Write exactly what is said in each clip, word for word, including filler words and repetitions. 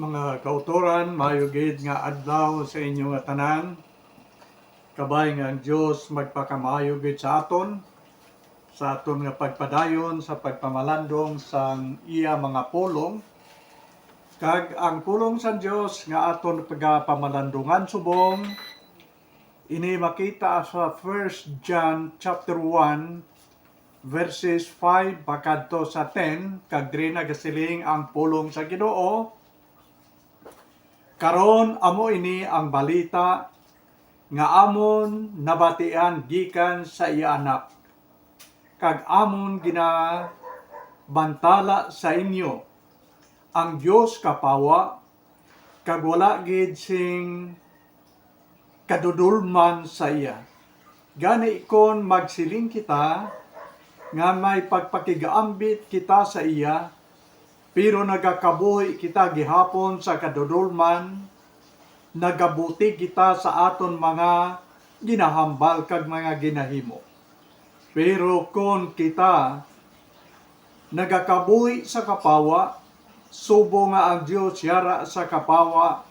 Mga kautoran, maayo gid nga adlaw sa inyo nga tanan. Kabay nga ang Dios magpakamaayo gid sa aton, sa aton nga pagpadayon sa pagpamalandong sang iya mga pulong. Kag ang pulong sang Dios nga aton pagapamalandungan subong, ini makita sa First John chapter one, verses five pakadto sa ten, kag diri nagasiling ang pulong sa Ginoo, "Karon amo ini ang balita nga amon nabatian gikan sa iya Anak, kag amon ginabantala sa inyo, ang Dios kapawa, kag wala gid sing kadudolman sa iya. Gani, kon magsiling kita nga may pagpakig-ambit kita sa iya, pero nagakabuhi kita gihapon sa kadudolman, nagabutig kita sa aton mga ginahambal kag mga ginahimo. Pero kon kita nagakabuhi sa kapawa, subong nga ang Dios yara sa kapawa,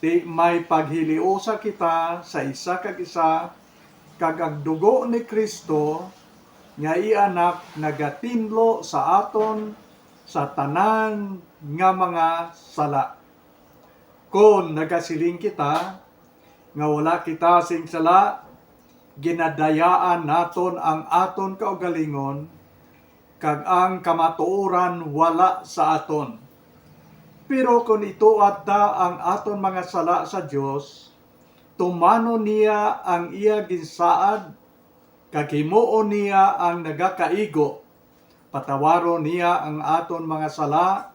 ti may paghiliusa kita sa isa kag isa, kag ang dugo ni Cristo nga iya Anak nagatinlo sa aton sa tanan nga mga sala. Kon nagasiling kita nga wala kita sing sala, ginadayaan naton ang aton kaugalingon, kag ang kamatuoran wala sa aton. Pero kon ituad ta ang aton mga sala sa Dios, tumanon niya ang iya ginsaad, kag himuon niya ang nagakaigo. Patawaron niya ang aton mga sala,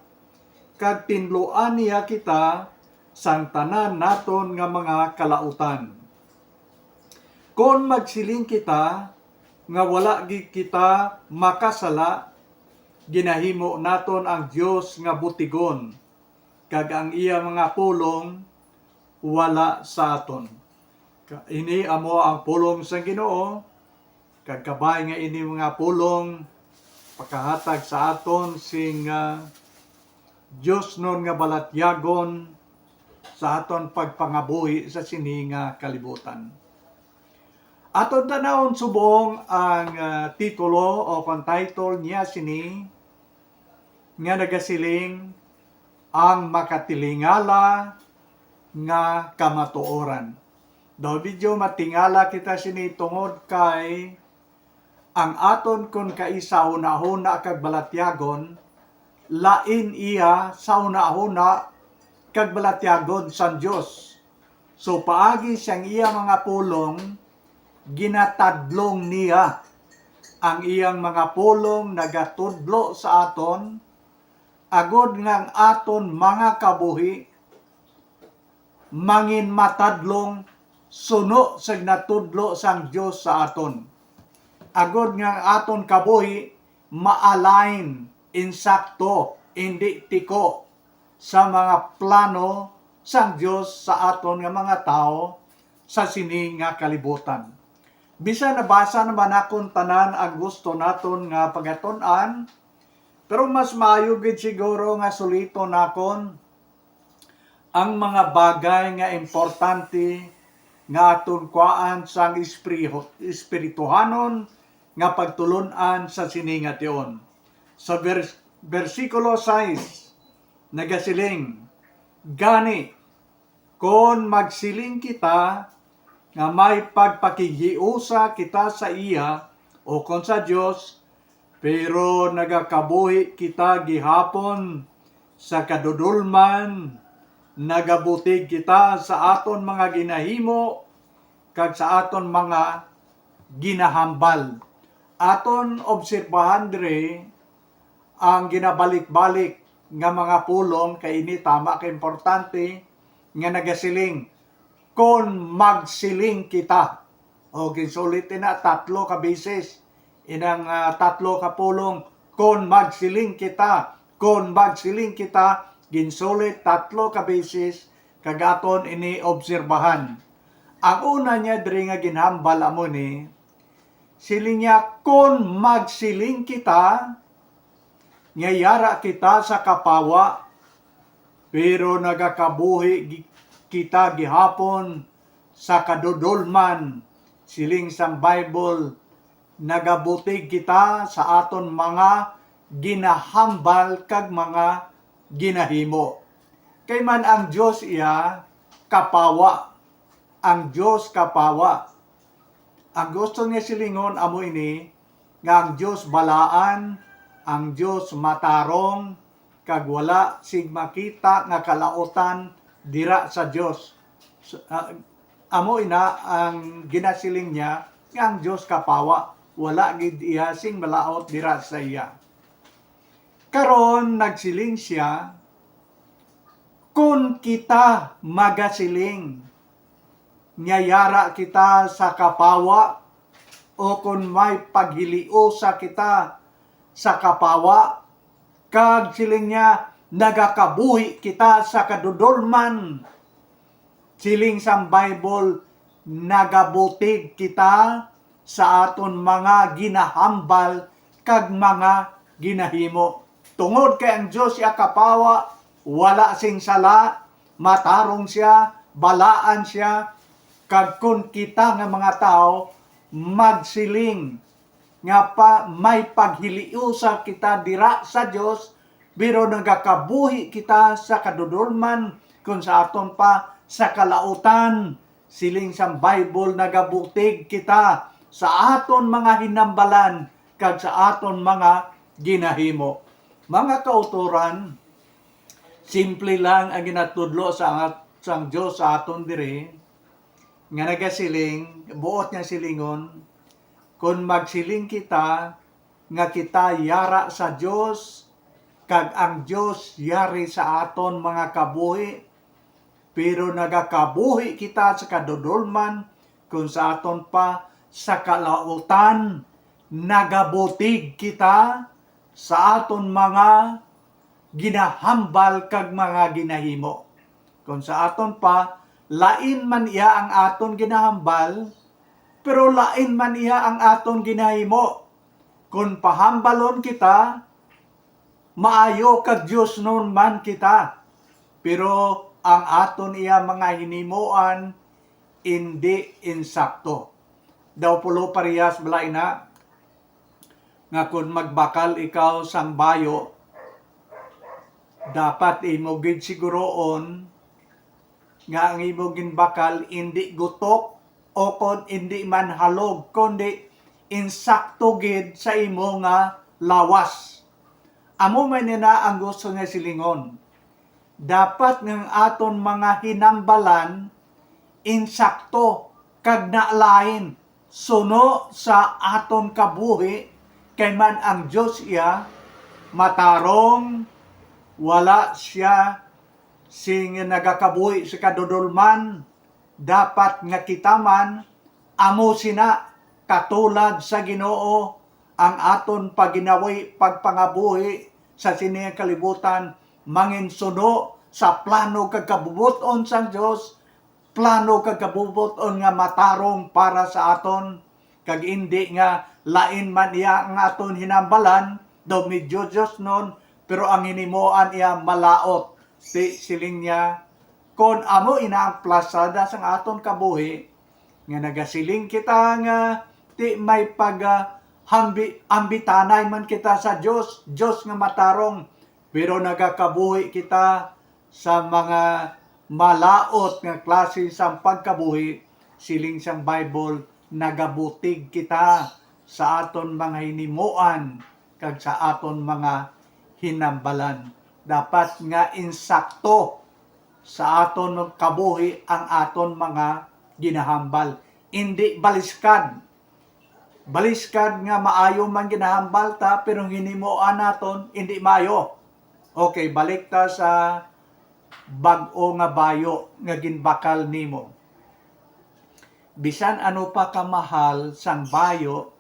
kag tinluan niya kita sang tanan naton nga mga kalautan. Kon magsiling kita nga wala gid kita makasala, ginahimo naton ang Dios nga butigon, kag ang iya mga pulong wala sa aton. Ka-, ini amo ang pulong sang Ginoo, kag kabay nga ini mga pulong pakahatag sa aton sing, ah, diosnon nga balatyagon sa aton pagpangabuhi sa sini nga kalibutan. Aton tanawon subong ang, ah, titulo o kon title niya sini nga nagasiling, Ang Makatilingala nga Kamatuoran. Daw medyo matingala kita sini tungod kay ang aton kon kaisa hunahuna kag balatyagon, lain iya sa hunahuna kag balatyagon sang Dios. So, paagi sang iya mga pulong, ginatadlong niya ang iyang mga pulong, nagatudlo sa aton, agod nga ang aton mga kabuhi manginmatadlong suno sa ginatudlo sang Dios sa aton, agod nga ang aton kabuhi ma-align, insakto, indi tiko sa mga plano sang Dios sa aton nga mga tawo sa sini nga kalibutan. Bisan nabasa naman nakon tanan ang gusto naton nga pagatun-an, pero mas maayo gid siguro nga suliton nakon ang mga bagay nga importante nga aton kuhaan sang espiriho-, espirituhanon nga pagtulon-an sa sini nga tion. Sa vers-, bersikulo sais, nagasiling, "Gani, kon magsiling kita nga may pagpakighiusa kita sa iya o kon sa Dios, pero nagakabuhi kita gihapon sa kadudolman, nagabutig kita sa aton mga ginahimo kag sa aton mga ginahambal." Aton obserbahan diri ang ginabalik-balik nga mga pulong, kay ini tama ka importante, nga nagasiling, "Kon magsiling kita." O, ginsulit ina tatlo ka beses. Inang, ah, tatlo ka pulong, "Kon magsiling kita, kon magsiling kita," ginsulit tatlo ka beses, kag aton ini obserbahan. Ang una niya diri nga ginhambal amo ni, siling niya, "Kon magsiling kita nga yara kita sa kapawa, pero nagakabuhi gi-, kita gihapon sa kadudolman. Siling sang Bible, nagabutig kita sa aton mga ginahambal kag mga ginahimo. Kay man ang Dios iya kapawa, ang Dios kapawa. Ang gusto niya silingon amo ini, nga ang Dios balaan, ang Dios matarong, kag wala sing makita nga kalautan dira sa Dios. S-, ah, amo ina ang ginasiling niya, nga ang Dios kapawa, wala gid iya sing malaut dira sa iya. Karon nagsiling sia, "Kon kita magasiling nga yara kita sa kapawa, o kon may paghiliusa kita sa kapawa, kag," siling niya, "nagakabuhi kita sa kadudolman." Siling sang Bible, nagabutig kita sa aton mga ginahambal kag mga ginahimo. Tungod kay ang Dios iya kapawa, wala sing sala, matarong sia, balaan sia, kag kon kita nga mga tawo magsiling nga pa may paghiliusa kita dira sa Dios, pero nagakabuhi kita sa kadudolman, kon sa aton pa sa kalautan. Siling sang Bible, nagabutig kita sa aton mga hinambalan kag sa aton mga ginahimo. Mga kautoran, simple lang ang ginatudlo sa, sang Dios sa aton diri, nga nagasiling, buot nga silingon, kon magsiling kita nga kita yara sa Dios, kag ang Dios yari sa aton mga kabuhi, pero nagakabuhi kita sa kadudolman, kon sa aton pa sa kalautan, nagabutig kita sa aton mga ginahambal kag mga ginahimo. Kon sa aton pa, lain man iya ang aton ginahambal, pero lain man iya ang aton ginahimo. Kon pahambalon kita, maayo kag diosnon man kita, pero ang aton iya mga hinimoan indi insakto. Daw pulo parehas bala ina nga kon magbakal ikaw sang bayo, dapat imo gid siguroon nga ang imo ginbakal indi gutok o kon indi man halog, kundi insakto gid sa imo nga lawas. Amo man ina ang gusto nga silingon. Dapat nga ang aton mga hinambalan insakto kag nalain suno sa aton kabuhi, kay man ang Dios iya matarong, wala sia sing nagakabuhi sa kadudolman. Dapat nga kita man amo sina, katulad sa Ginoo, ang aton paginawi, pagpangabuhi sa sini nga kalibutan manginsuno sa plano kag kabubot-on sang Dios, plano kag kabubot-on nga matarong para sa aton, kag indi nga lain man iya ang aton hinambalan, daw medyo diosnon, pero ang hinimoan iya malaut. Ti siling niya, kon amo ina ang plasada sang aton kabuhi, nga nagasiling kita nga ti may pag, ah, hambi-, ambitanay man kita sa Dios, Dios nga matarong, pero nagakabuhi kita sa mga malaut nga klase sang pagkabuhi, siling sang Bible, nagabutig kita sa aton mga hinimuan kag sa aton mga hinambalan. Dapat nga insakto sa aton kabuhi ang aton mga ginahambal, indi baliskad. Baliskad nga maayo man ginahambal ta, pero ang hinimuan naton indi maayo. Okay, balik ta sa bag-o nga bayo nga ginbakal nimo. Bisan ano pa kamahal sang bayo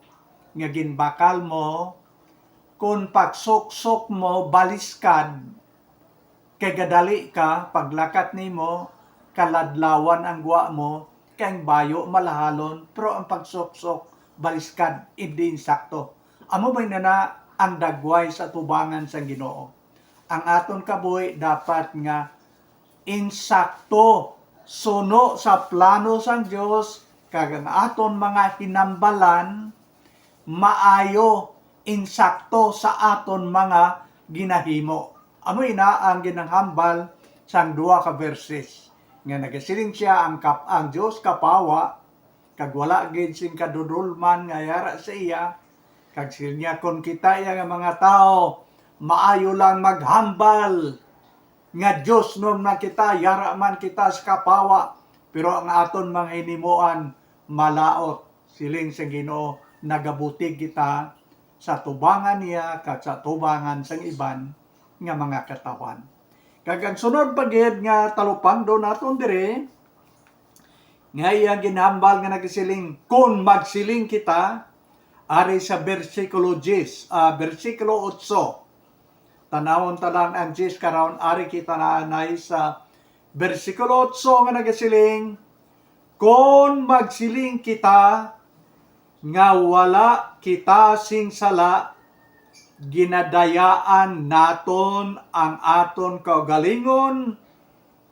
nga ginbakal mo, kon pagsuksok mo baliskad, kay gadali ka, paglakat nimo, kaladlawan ang gwa mo, kay ang bayo malahalon, pero ang pagsuksok baliskad, indi insakto. Amo bala na ang dagway sa atubangan sang Ginoo. Ang aton kabuhi dapat nga insakto, suno sa plano sang Dios, kag ang aton mga hinambalan maayo, insakto sa aton mga ginahimo. Amo ina ang ginahambal sang duha ka verses nga nagasiling sia, ang kap-, ang Dios kapawa, kag wala gid sing kadudolman nga yara sa iya, kag siling niya, kon kita iya nga mga tawo, maayo lang maghambal nga diosnon man kita, yara man kita sa kapawa, pero ang aton mga hinimuan malaut. Siling sa Ginoo, nagabutig kita sa tubangan niya kag sa tubangan sang iban nga mga katawhan. Kag ang sunod pa gid nga talupangdon naton diri, nga iya ginhambal nga nagasiling, "Kon magsiling kita," ari sa bersikulo diyes, ah, bersikulo otso. Tanawon ta lang ang diyes karon, ari kita na anay sa bersikulo otso nga nagasiling, "Kon magsiling kita nga wala kita sing sala, ginadayaan naton ang aton kaugalingon,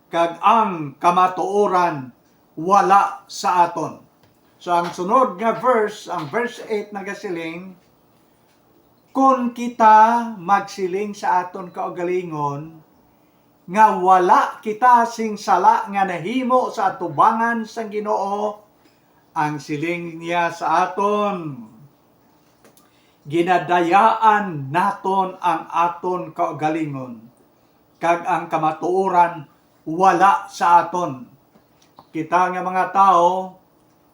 kag ang kamatuoran wala sa aton." So, ang sunod nga verse, ang verse eight nagasiling, "Kon kita magsiling sa aton kaugalingon nga wala kita sing sala nga nahimo sa atubangan sang Ginoo," ang siling niya sa aton, "Ginadayaan naton ang aton kaugalingon, kag ang kamatuoran wala sa aton." Kita nga mga tawo,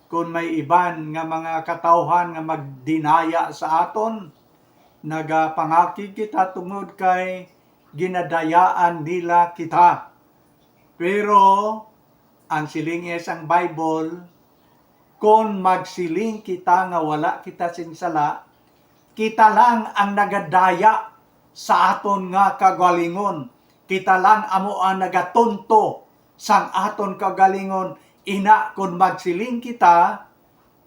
kon may iban nga mga katawhan nga magdinaya sa aton, nagapangakig kita tungod kay ginadayaan nila kita. Pero ang siling niya sang Bible, kon magsiling kita nga wala kita sing sala, kita lang ang nagadaya sa aton nga kaugalingon. Kita lang amo ang nagatunto sang aton kaugalingon. Ina, kon magsiling kita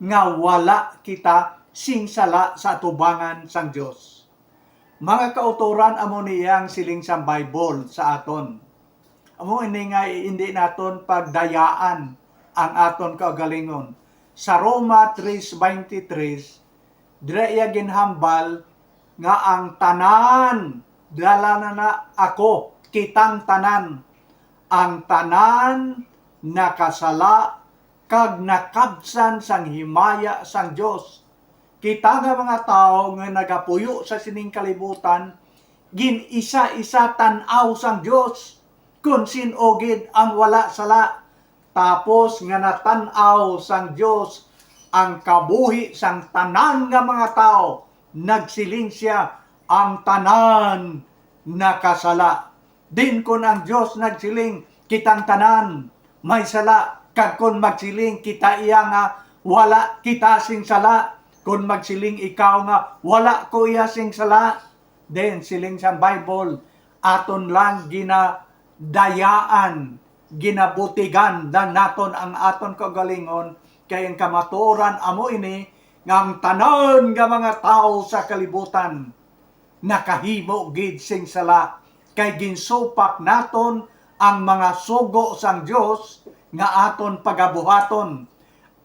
nga wala kita sing sala sa atubangan sang Dios. Mga kautoran, amo ni ang siling sang Bible sa aton. Amo ini nga hindi naton pagdayaan ang aton kaugalingon. Sa Roma tres veintitrés, dira iya ginhambal nga ang tanan, dala na na ako, kitang tanan, ang tanan nakasala kag nakabsan sang himaya sang Dios. Kita nga mga tawo nga nagapuyo sa sining kalibutan, gin-isa-isa tan-aw sang Dios kon sin-o gid ang wala sala. Tapos nga natan-aw sang Dios ang kabuhi sang tanan nga mga tawo, nagsiling sia, "Ang tanan nakasala." Din kon ang Dios nagsiling, "Kitang tanan may sala," kag kon magsiling kita iya nga wala kita sing sala, kon magsiling ikaw nga wala ko iya sing sala, then siling sang Bible, aton lang ginadayaan, ginabutigan lang naton ang aton kaugalingon, kay ang kamatuoran amo ini nga ang tanan nga mga tawo sa kalibutan nakahimo gid sing sala, kay ginsupak naton ang mga sugo sang Dios nga aton pagabuhaton.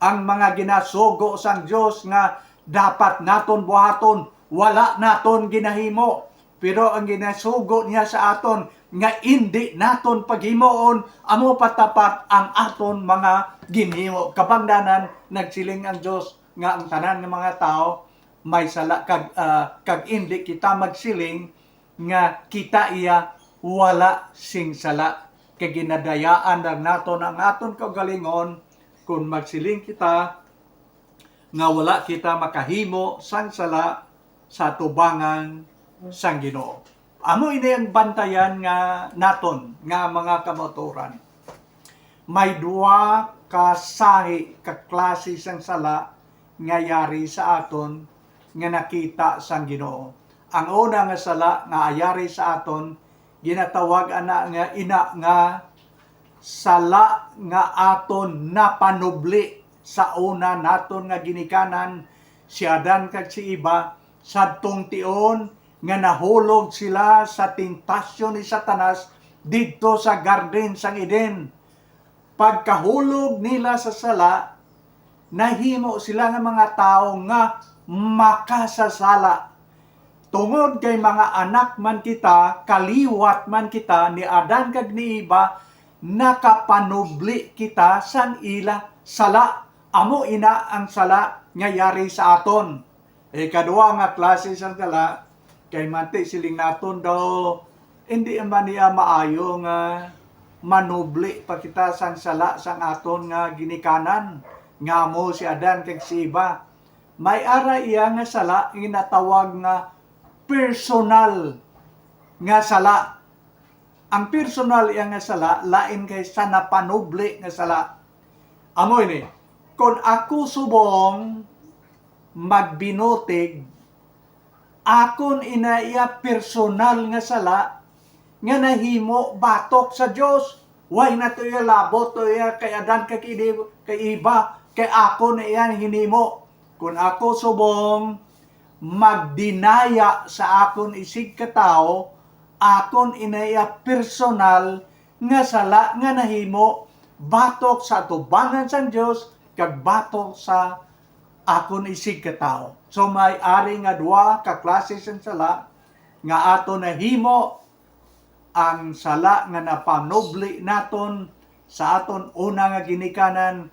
Ang mga ginasugo sang Dios nga dapat naton buhaton, wala naton ginahimo. Pero ang ginasugo niya sa aton nga indi naton paghimuon, amo patapat ang aton mga ginhimo. Kabangdanan, nagsiling ang Dios nga ang tanan nga mga tawo may sala kag, ah, kag indi kita magsiling nga kita iya wala sing sala. Kay ginadayaan lang naton ang aton kaugalingon kon magsiling kita nga wala kita makahimo sang sala sa atubangan sang Ginoo. Amo ini ang bantayan nga naton nga mga kamatuoran. May duha ka sahi ka klase sang sala nga yari sa aton nga nakita sang Ginoo. Ang una nga sala nga yari sa aton, ginatawag ana nga, ina nga sala nga aton napanubli sa una naton nga ginikanan, si Adan kag si Eva, sadtong tion nga nahulog sila sa tentasyon ni Satanas, didto sa garden sang Eden. Pagkahulog nila sa sala, nahimo sila nga mga tawo nga makasasala. Tungod kay mga anak man kita, kaliwat man kita ni Adan kag ni Eva, nakapanubli kita sang ila sala. Amo ina ang sala nga yari sa aton. Ikadua nga klase sang sala, kay manti siling naton daw, hindi man niya maayo nga manubli pa kita sang sala sang aton nga ginikanan, nga amo si Adan kag si Eva. May ara iya nga sala nga ginatawag nga personal nga sala. Ang personal iya nga sala lain kay sa napanubli nga sala. Amo ini, kon ako subong magbinutig, akon ina iya personal nga sala nga nahimo batok sa Dios. Way na to iya labot to iya kay Adan kag kay Eve, kay Eva, kay akon na iya hinimo. Kon ako subong magdinaya sa akon isigkatawo, akon ina iya personal nga sala nga nahimo batok sa atubangan sang Dios kag batok sa akon isigkatawo. So, may ari nga duha ka klase sang sala nga aton nahimo, ang sala nga napanubli naton sa aton una nga ginikanan,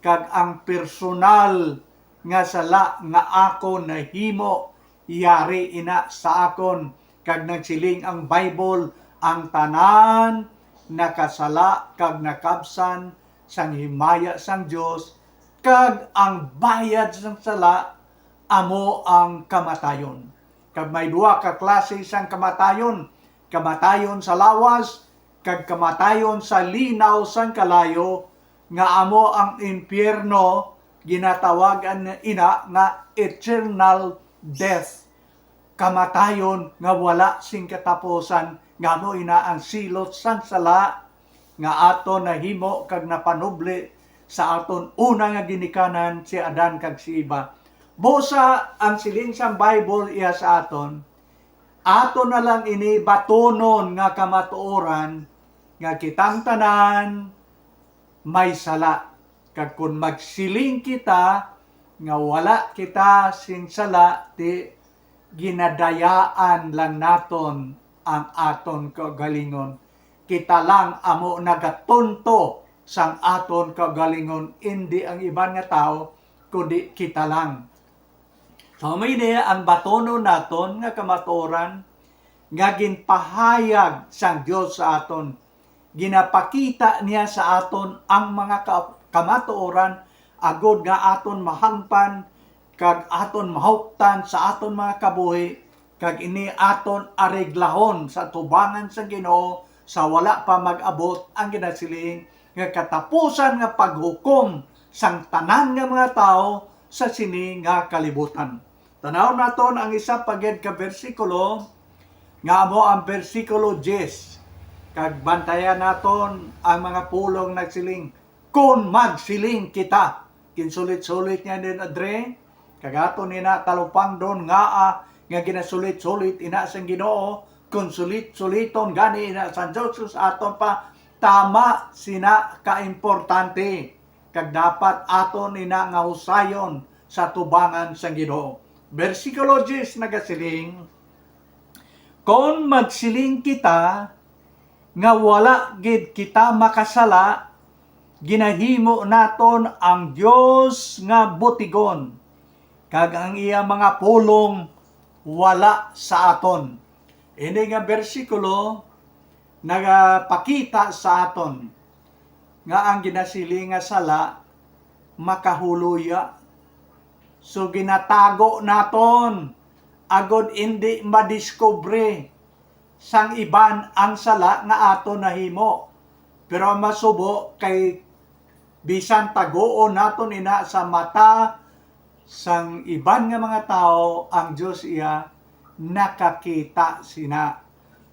kag ang personal nga sala nga akon nahimo, yari ina sa akon. Kag nagsiling ang Bible, ang tanan nakasala kag nakabsan sang himaya sang Dios, kag ang bayad sang sala amo ang kamatayon. Kag may duha ka klase sang kamatayon, kamatayon sa lawas, kag kamatayon sa linaw sang kalayo, nga amo ang impiyerno, ginatawagan ina nga eternal death, kamatayon nga wala sing katapusan, nga amo ina ang silot sang sala nga aton nahimo kag napanubli sa aton una nga ginikanan, si Adan kag si Eva. Busa, ang siling sang Bible iya sa aton, aton na lang ini batunon nga kamatuoran nga kitang tanan may sala. Kag kon magsiling kita nga wala kita sing sala, ti ginadayaan lang naton ang aton kaugalingon. Kita lang amo nagatunto sang aton kaugalingon, indi ang iban nga tawo, kundi kita lang. So, amo ini ang batunon naton nga kamatuoran nga ginpahayag sang Dios sa aton. Ginapakita niya sa aton ang mga ka-, kamatuoran, agod nga aton mahangpan kag aton mahuptan sa aton mga kabuhi, kag ini aton areglahon sa tubangan sang Ginoo sa wala pa mag-abot ang ginasiling nga katapusan nga paghukom sang tanan nga mga tawo sa sini nga kalibutan. Tan-awon naton ang isa pa gid ka bersikulo, nga amo ang bersikulo diyes. Kag bantayan naton ang mga pulong nagsiling, "Kon magsiling kita." Ginsulit-sulit niya din, adre, kag aton ina talupangdon nga, ah, nga ginasulit-sulit ina sang Ginoo, kon sulit-suliton gani ina sang Dios sa aton pa, tama sina ka importante, kag dapat aton ina nga husayon sa tubangan sang Ginoo. Bersikulo diyes nagasiling, "Kon magsiling kita nga wala gid kita makasala, ginahimo naton ang Dios nga butigon, kag ang iya mga pulong wala sa aton." Ini nga bersikulo nagapakita sa aton nga ang ginasiling nga sala makahuluya. So, ginatago naton agod indi madiskubre sang iban ang sala nga aton nahimo. Pero ang masubo kay bisan tagoon naton ina sa mata sang iban nga mga tawo, ang Dios iya nakakita sina.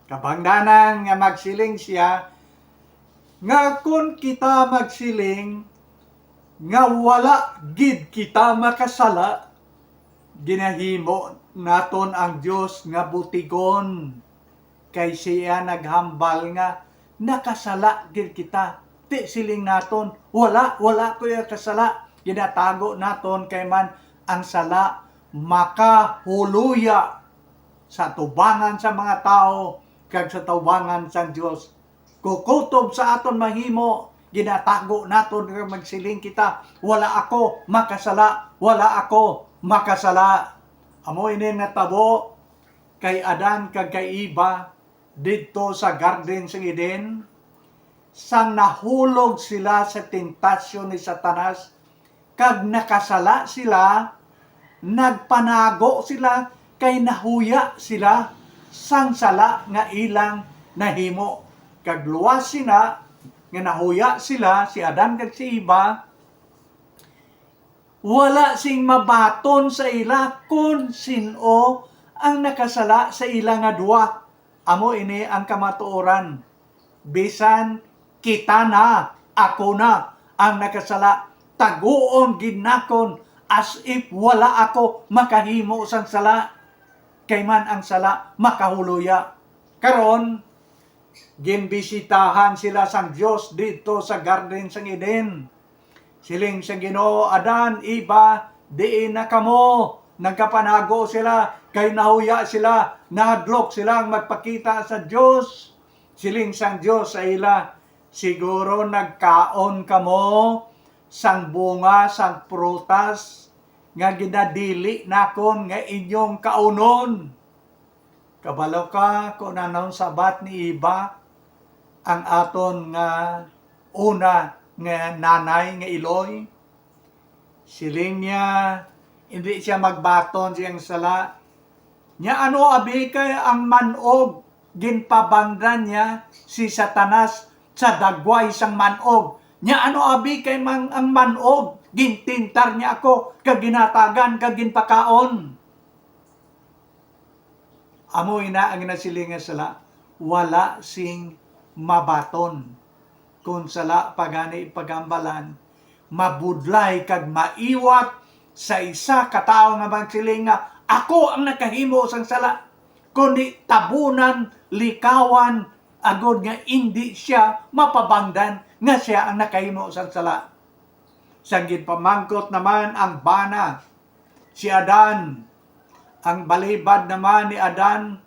Kabangdanan nga magsiling siya nga kon kita magsiling nga wala gid kita makasala, ginahimo naton ang Dios nga butigon, kay siya naghambal nga Nakasala gid kita. Ti siling naton, "Wala, wala ko iya kasala." Ginatago naton kay man ang sala makahuluya sa tubangan sa mga tawo kag sa tubangan sang Dios. Kukutob sa aton mahimo, ginatago naton nga magsiling kita, "Wala ako makasala, wala ako makasala." Amo ini natabo kay Adan kag kay Eva didto sa garden sang Eden, sang nahulog sila sa tentasyon ni Satanas, kag nakasala sila, nagpanago sila kay nahuya sila sang sala nga ilang nahimo. Kag luwas sina nga nahuya sila, si Adan kag si Eva, wala sing mabaton sa ila kon sin-o ang nakasala sa ila nga duwa. Amo ini ang kamatuoran. Bisan kita na, ako na ang nakasala, taguon gid nakon as if wala ako makahimo sang sala. Kay man ang sala makahuluya. Karon, ginbisitahan sila sang Dios didto sa garden sang Eden. Siling sang Ginoo, "Adan, Eva, diin na kamo?" Nagkapanago sila, kay nahuya sila, nahadlok sila ang magpakita sa Dios. Siling sang Dios sa ila, "Siguro nagkaon kamo sang bunga sang prutas nga ginadili nakon nga inyong kaunon." Kabalo ka kung anong sabat ni Eva, ang aton nga una nga nanay nga iloy? Siling niya, hindi siya magbaton siyang sala. Nya ano abi kay ang man-og ginpabangdan niya si Satanas sa dagway sang man-og? Nya ano abi kay mang, ang man-og gintintar niya ako, kag ginhatagan, kag ginpakaon? Amo ina ang nasiling nga sala, wala sing mabaton. Kon sala pa gani paghambalan, mabudlay kag maiwat sa isa ka tawo nga magsiling nga, "Ako ang nakahimo sang sala," kundi tabunan, likawan, agod nga indi siya mapabangdan nga sia ang nakahimo sang sala. Sang ginpamangkot naman ang bana, si Adan, ang balibad naman ni Adan,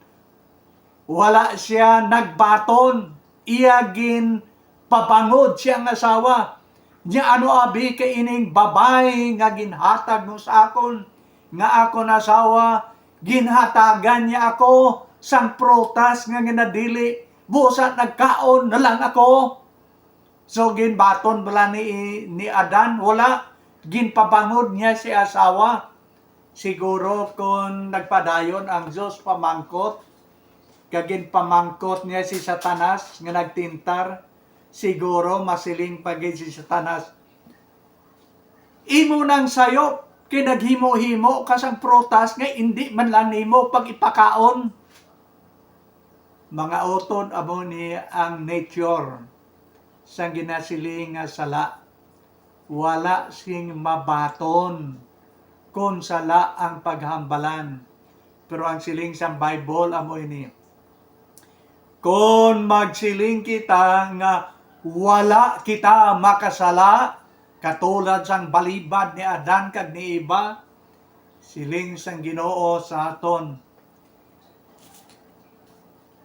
wala sia nagbaton. Iya ginpabangod siyang asawa. Nya ano abi kay ining babayi nga ginhatag mo sa akon, nga akon asawa, ginhatagan niya ako sang prutas nga ginadili, busa nagkaon na lang ako? So, ginbaton bala ni, ni Adan? Wala. Ginpabangod niya si asawa. Siguro kon nagpadayon ang Dios pamangkot, kag ginpamangkot niya si Satanas nga nagtintar, siguro masiling pa gid si Satanas, "Imo nang sayop, kay naghimo-himo ka sang prutas nga indi man lang nimo pag-ipakaon." Mga utod, amo ni ang nature sang ginasiling nga sala. Wala sing mabaton kon sala ang paghambalan. Pero ang siling sang Bible amo ini, "Kon magsiling kita nga wala kita makasala, katulad sang balibad ni Adan kag ni Eva," siling sang Ginoo sa aton,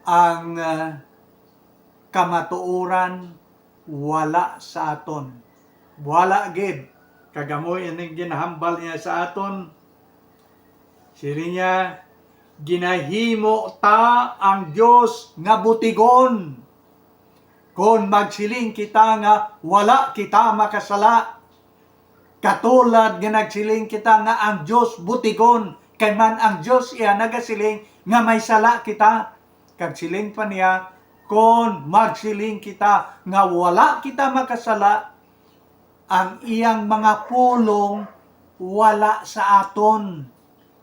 ang, ah, kamatuoran wala sa aton. Wala gid. Kag amo ining ginahambal niya sa aton. Siling niya, "Ginahimo ta ang Dios nga butigon kon magsiling kita nga wala kita makasala." Katulad nga nagsiling kita nga ang Dios butigon, kay man ang Dios iya nagasiling nga may sala kita. Kag siling pa niya, "Kon magsiling kita nga wala kita makasala, ang iyang mga pulong wala sa aton."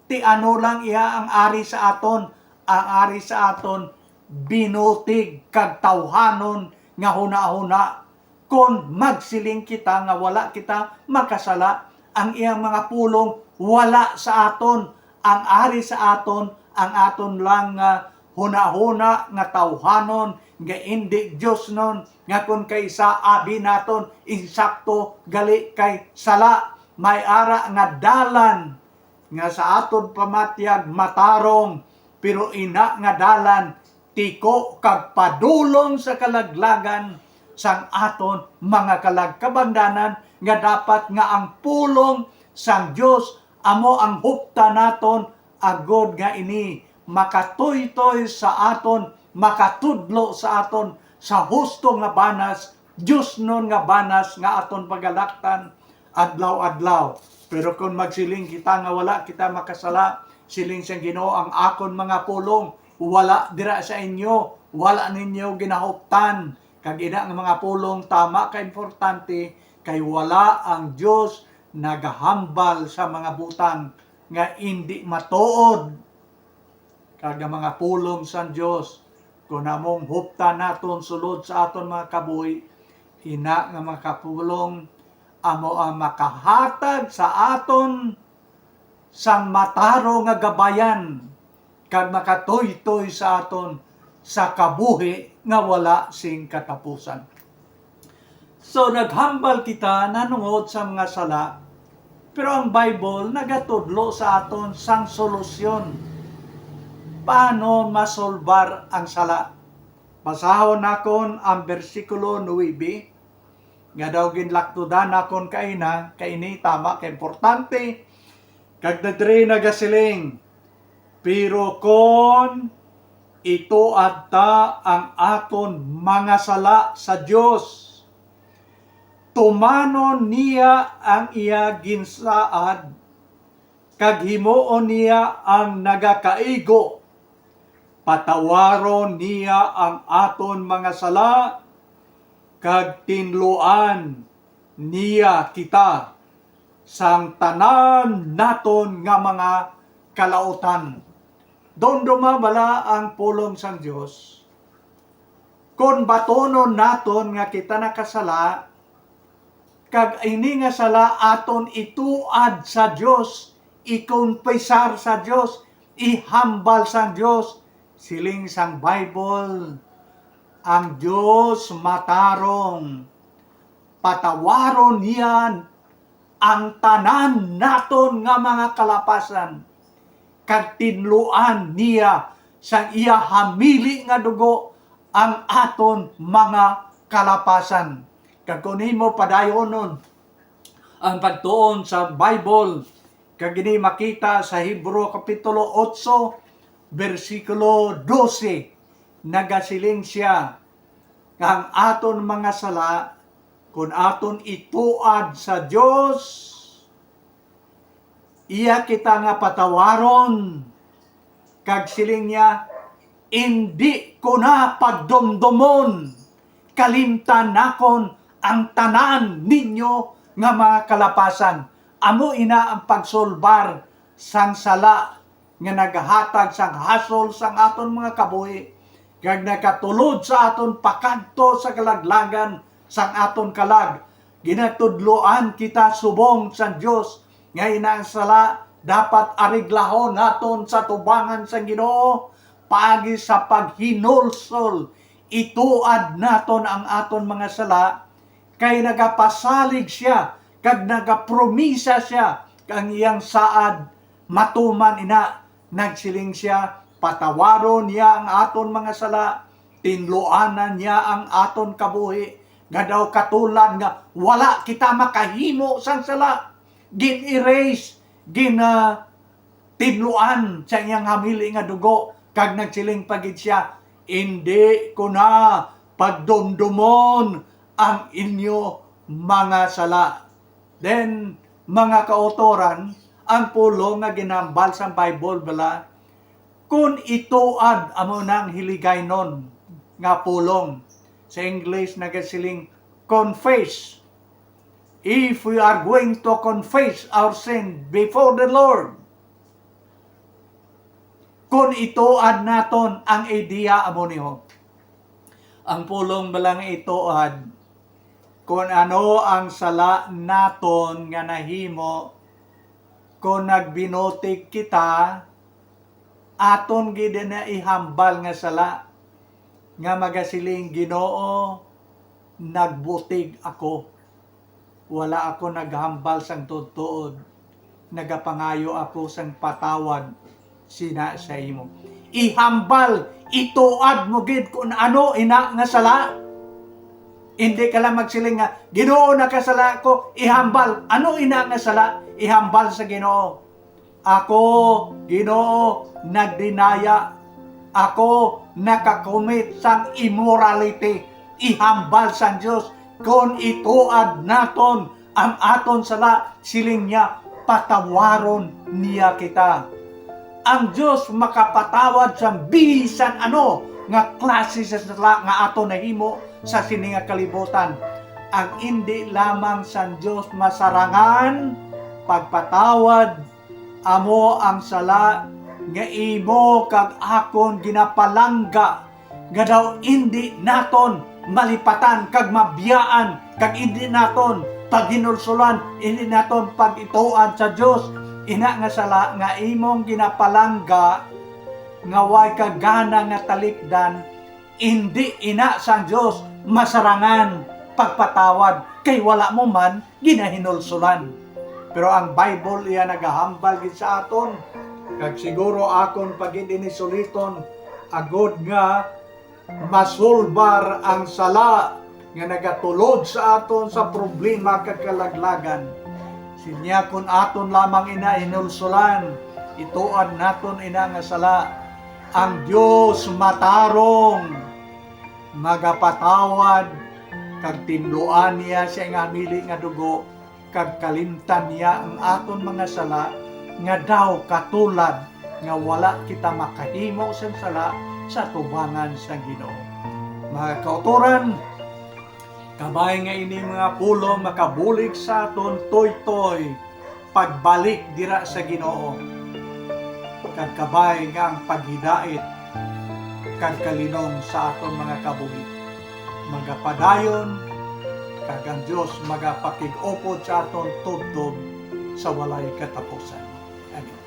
Ti ano lang iya ang ari sa aton? Ang ari sa aton binutig kag tawhanon nga hunahuna. Kon magsiling kita nga wala kita makasala, ang iyang mga pulong wala sa aton. Ang ari sa aton, ang aton lang nga hunahuna nga tawhanon nga indi diosnon, nga kon kaisa abi naton insakto gali kay sala, may ara nga dalan nga sa aton pamatyag matarong, pero ina nga dalan tiko kag padulong sa kalaglagan sang aton mga kalag. Kabangdanan nga dapat nga ang pulong sang Dios amo ang huptan naton, agod nga ini makatuytoy sa aton, makatudlo sa aton sa husto nga banas, diosnon nga banas nga aton pagalaktan adlaw-adlaw. Pero kon magsiling kita nga wala kita makasala, siling sang Ginoo, ang akon mga pulong wala dira sa inyo, wala ninyo ginahuptan. Kag ina nga mga pulong tama ka importante, kay wala ang Dios nagahambal sa mga butang nga indi matuod. Kag ang mga pulong sang Dios, kon among huptan naton sulod sa aton mga kabuhi, ina nga mga kapulong amo ang makahatag sa aton sang matarong nga gabayan kag makatuytoy sa aton sa kabuhi nga wala sing katapusan. So, naghambal kita nanungod sa mga sala, pero ang Bible nagatudlo sa aton sang solusyon. Paano masolbar ang sala? Basahon nakon ang bersikulo nuebe, nga daw ginlaktudan nakon kaina, kay ini tama ka importante. Kag na diri nagasiling, "Pero kon ituad ta ang aton mga sala sa Dios, tumanon niya ang iya ginsaad, kag himuon niya ang nagakaigo. Patawaron niya ang aton mga sala, kag tinluan niya kita sang tanan naton nga mga kalautan." Dumduma bala ang pulong sang Dios? Kon batunon naton nga kita nakasala, kag ini nga sala aton ituad sa Dios, ikonpesar sa Dios, ihambal sang Dios, siling sang Bible, ang Dios matarong, patawaron niya ang tanan naton nga mga kalapasan, kag tinluan niya sang iya hamili nga dugo ang aton mga kalapasan. Kag kon imo padayonon ang pagtuon sa Bible, kag ini makita sa Hebreo Kapitulo otso, bersikulo dose, nagasiling sia nga ang aton mga sala, kon aton ituad sa Dios, iya kita nga patawaron. Kag siling niya, "Indi ko na pagdumdomon, kalimtan nakon ang tanan ninyo nga mga kalapasan." Amo ina ang pagsulbar sang sala nga nagahatag sang hasol sang aton mga kabuhi, kag nagatulod sa aton pakadto sa kalaglagan sang aton kalag. Ginatudloan kita subong sang Dios nga ina ang sala dapat areglahon naton sa tubangan sang Ginoo paagi sa paghinulsol. Ituad naton ang aton mga sala, kay nagapasalig sia kag nagapromisa sia kang iyang saad matuman ina. Nagsiling sia, "Patawaron niya ang aton mga sala, tinluanan niya ang aton kabuhi, nga daw katulad nga wala kita makahimo sang sala." Gin-erase, gin, ah, tinluan sa iyang hamili nga dugo, kag nagsiling pa gid sia, "Indi ko na pagdumdomon ang inyo mga sala." Then, mga kautoran, ang pulong nga ginhambal sang Bible bala, kon ituad, amo nang Hiligaynon nga pulong. Sa English, nagasiling, "Confess." If we are going to confess our sin before the Lord, kon ituad naton ang idea amo niho. Ang pulong bala nga ituad, kon ano ang sala naton nga nahimo, kon nagbinutig kita, aton gid na ihambal nga sala. nga magasiling, "Ginoo, nagbutig ako. Wala ako naghambal sang tuod-tuod. Nagapangayo ako sang patawad sina sa imo." Ihambal, ituad mo gid kung ano ina nga sala. Hindi ka lang magsiling nga, "Ginoo, nakasala ko." Ihambal, ano ina nga sala? Ihambal sa Ginoo. "Ako, Ginoo, nagdinaya. Ako nakakomit sang immorality." Ihambal sang Dios, kon ituad naton ang aton sala, siling niya, patawaron niya kita. Ang Dios makapatawad sang bisan ano nga klase sa sala nga aton nahimo sa sini nga kalibutan. Ang indi lamang sang Dios masarangan pagpatawad amo ang sala nga imo kag akon ginapalangga, nga daw indi naton malipatan kag mabiyaan, kag indi naton paghinulsulan, indi naton pag-ituan sa Dios. Ina nga sala nga imong ginapalangga, nga way ka gana nga talikdan, indi ina sang Dios masarangan pagpatawad, kay wala mo man ginahinulsulan. Pero ang Bible iya nagahambal gid sa aton, kag siguro akon pa gid ini suliton, agod nga masulbar ang sala nga nagatulod sa aton sa problema kag kalaglagan. Sinya, kon aton lamang ina hinulsulan, ituad naton ina nga sala, ang Dios matarong, magapatawad, kag tinluan niya siya nga hamili nga dugo, kag kalimtan niya ang aton mga sala, nga daw katulad nga wala kita makahimo sang sala sa atubangan sang Ginoo. Mga kautoran, kabay nga ini mga pulong makabulig sa aton tuytoy pagbalik dira sa Ginoo, kag kabay nga ang paghidait kag kalinong sa aton mga kabuhi magapadayon, kag ang Dios magapakig-upod sa aton tubtob sa walay katapusan. Amen.